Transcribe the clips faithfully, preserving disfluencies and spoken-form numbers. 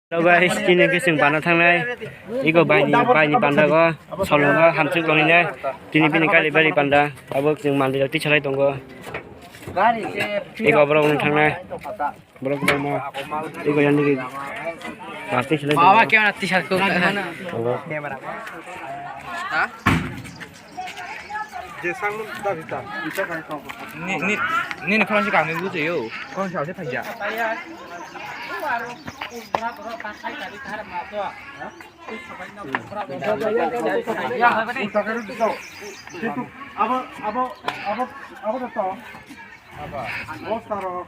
Hello guys, tini khe chwng bana thangnai. Iko baini, baini panda go, solongo hamswk tongnai. Tini bini Kalibari panda, abo chwng mandir twi salai tongo. Iko borok wng thangnai. Borok borok ma. Iko yang digi. Pasti sila. Bawa kya nanti satu. Ni ni ni ni khorang si kami bujo yo. Khorang si ase thangya. Abo abo abo abo to. Bostaro.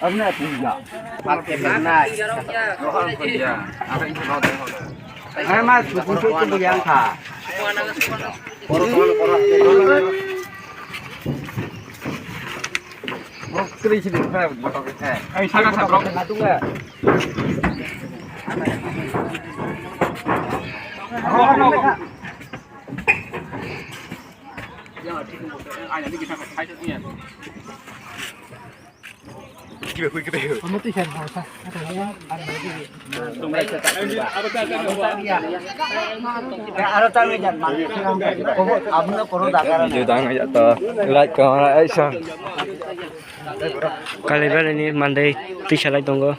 Abna puja. Pakai benar. Rohan puja. Apa itu rohan? Hai mas, buku itu yang kah? Bro, kri sini, bro, botol kita. Ai, sana sa, bro. Satu nggak? Video dang ya to, like, comment, action. Kalibari ni mandai twi salai tongo.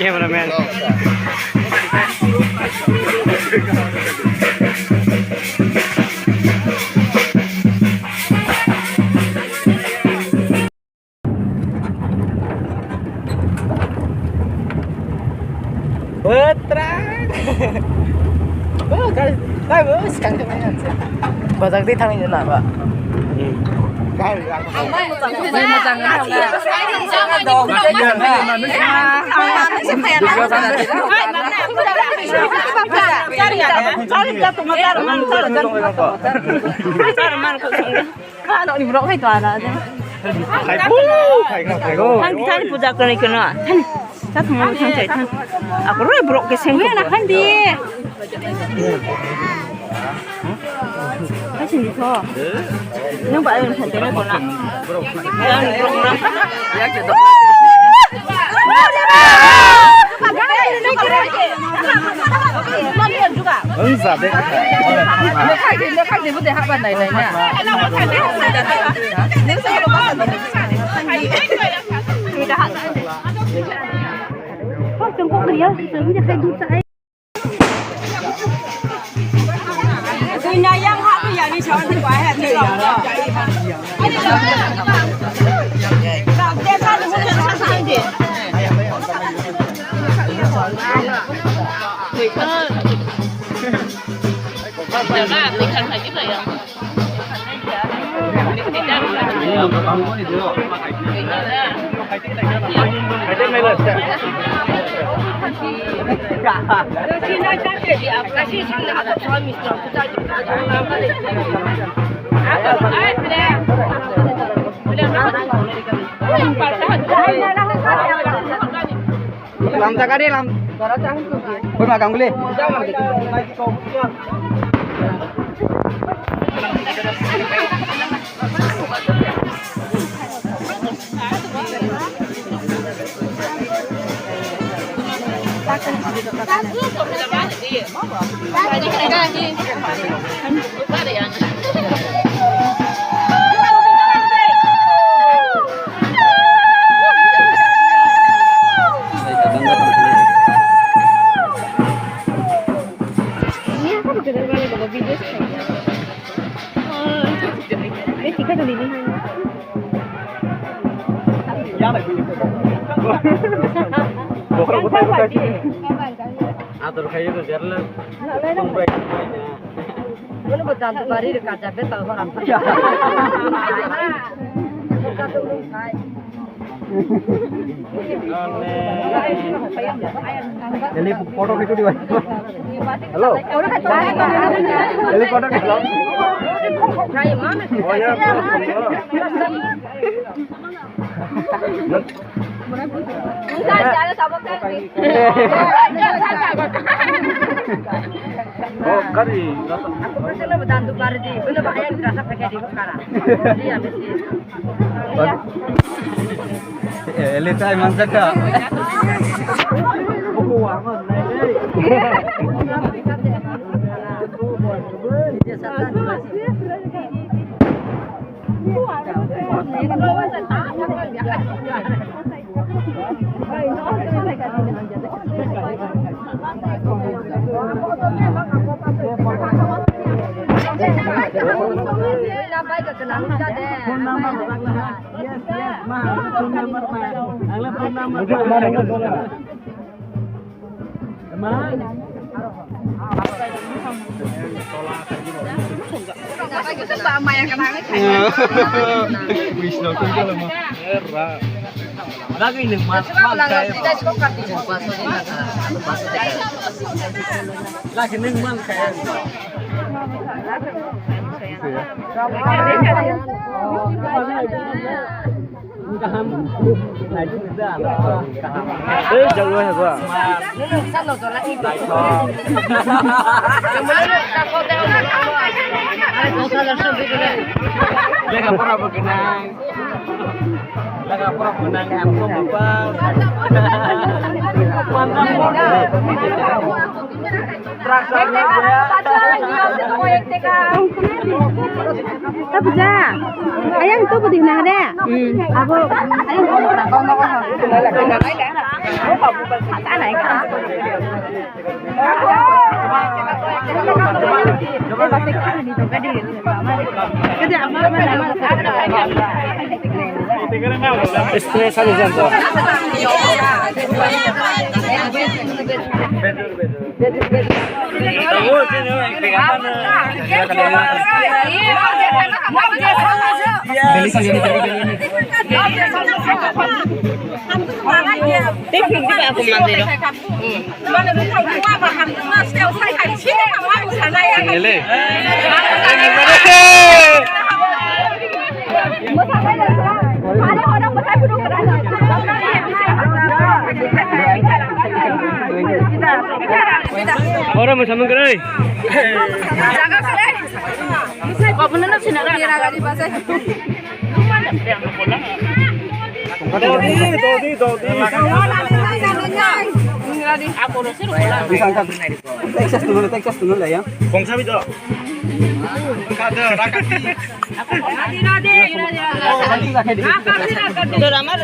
Cameraman. Putra. Oh, guys, hai, bos, kang kemana sih? Bazar di thang ini lah, Pak. Guys, aku mau. Mochang, mochang, mochang. Thani puja kwrwi kwno. Thani. Chatungma thang chai thang. Ako roi borok ke seng. Wena khandi. Kasing di tho. Nang ba ang thang tena kona. Yang borok na. Ang sa de. Lekhai de, lekhai de, bude haba nai nai na. Lamjak ari lam. Buma gangguli. Ador khayo to jerle. Tongbai tongbai na. Bono bo dan bari rwkha ja be tang hora. Ele photo khe tuli bai. Hello. Ele photo khe. Bo gari. Aku pasti lo dan tu bari di. Bono bahaya kita rasa pakai di sekarang. Iya, mesti. Ele tai manjak da. Phone number rwjak laha. Yes, yes, ma, ang le phone number ma. Ang le phone number ma. Ma. Mayang kana. Wis no tunggal ma. Era. Lagi nung mas, mas kaya. Lagi nung man kaya. Kaham. Lagi nung da. Kaham. Eh, jauh ya, gua. Lekha pora bo gwnang. Lekha pora bo gwnang, ang bo bupal. Panjang bo. Truck driver ya. Tabuja. Ayang tu budi nang de. Hmm. Abo. Ayang tu. Special event. Tei phikdi ba ako manjai rok. Ele. Ora mo samung krai. Dodi, dodi, dodi. Texas tuno, Texas tuno le ya. Kongsa bito. Kada rakati.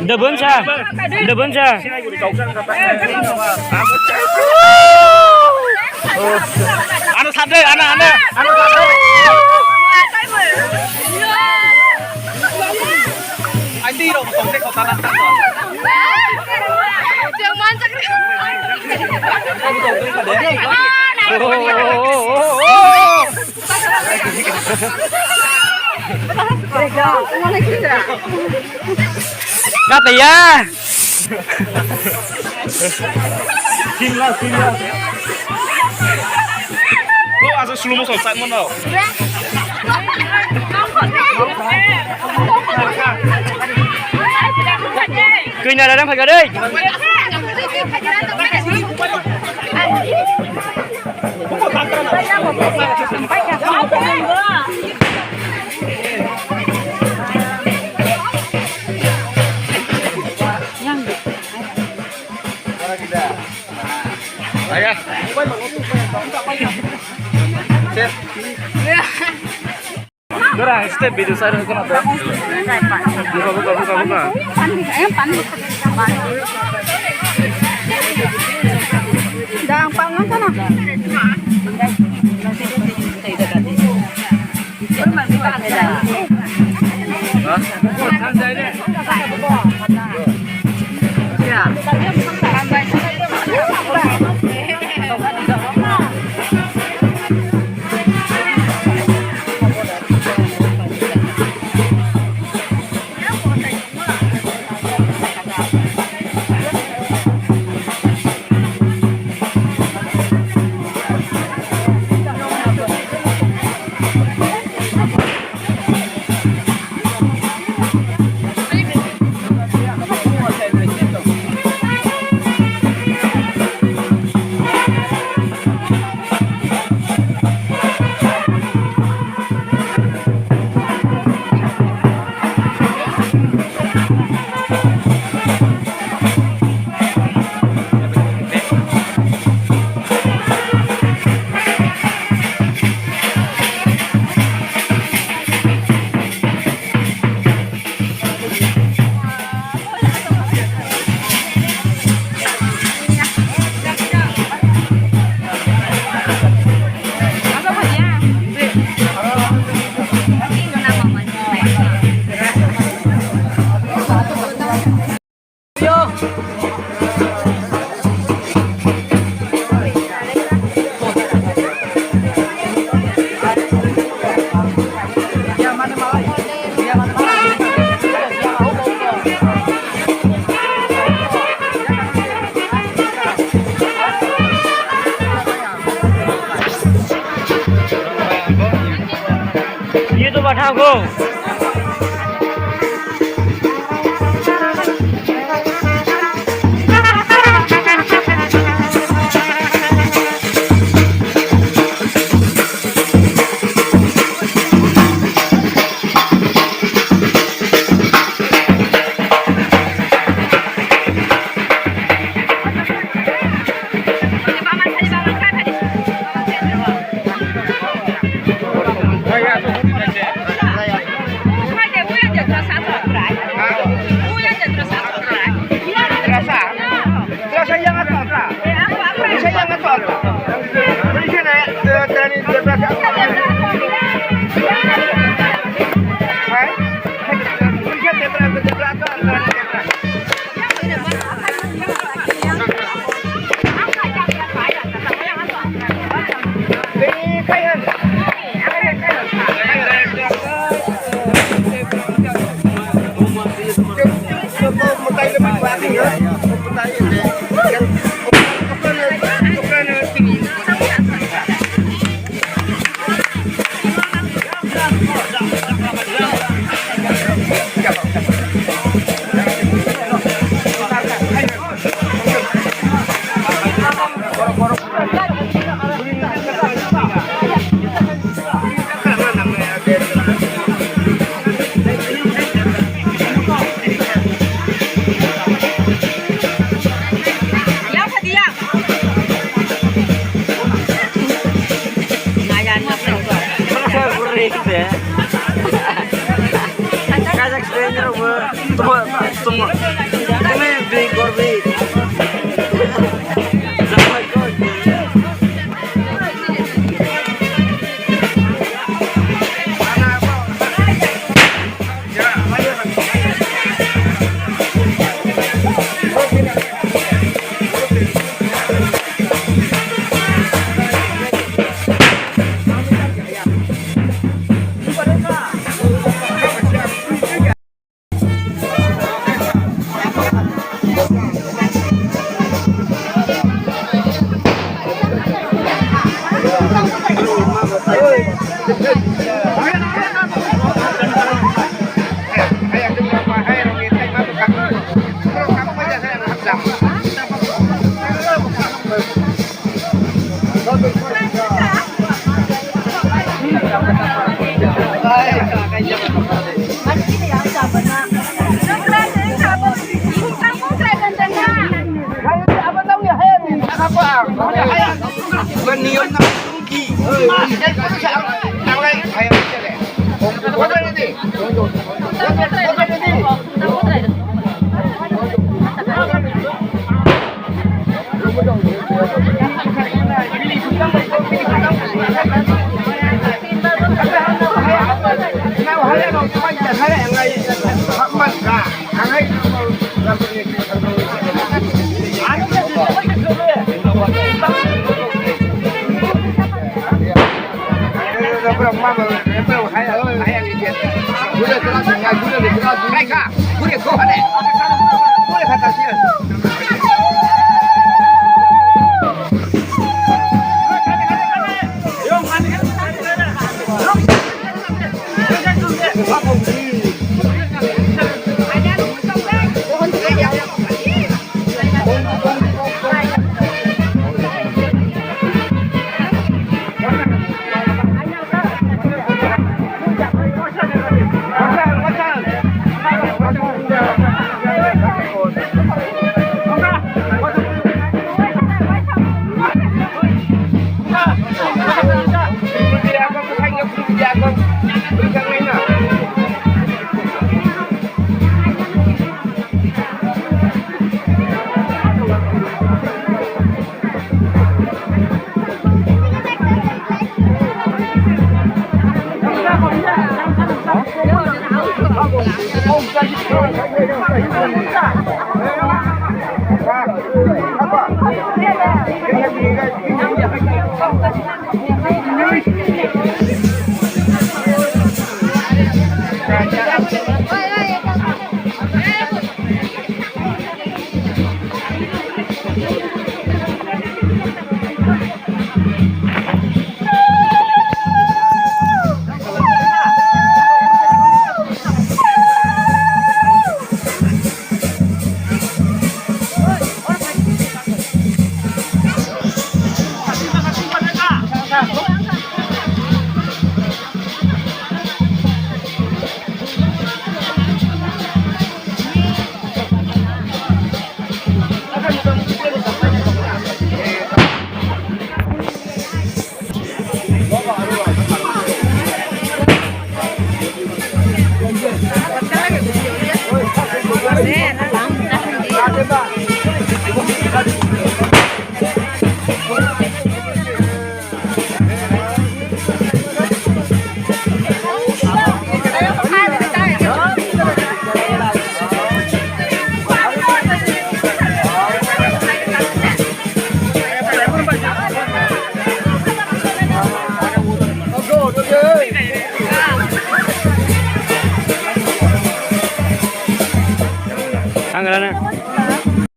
Debon sa, debon sa. Ano sade, ano, ano, ano sade. Andi rok tong te kota rasta. Kata ya. Singla, singla. Oh, asa slow motion sak mono. Koi na rara phaga dei. Aya. Dora, step video sar ko na to. Buka, buka, buka, buka. Dang pang nang kana.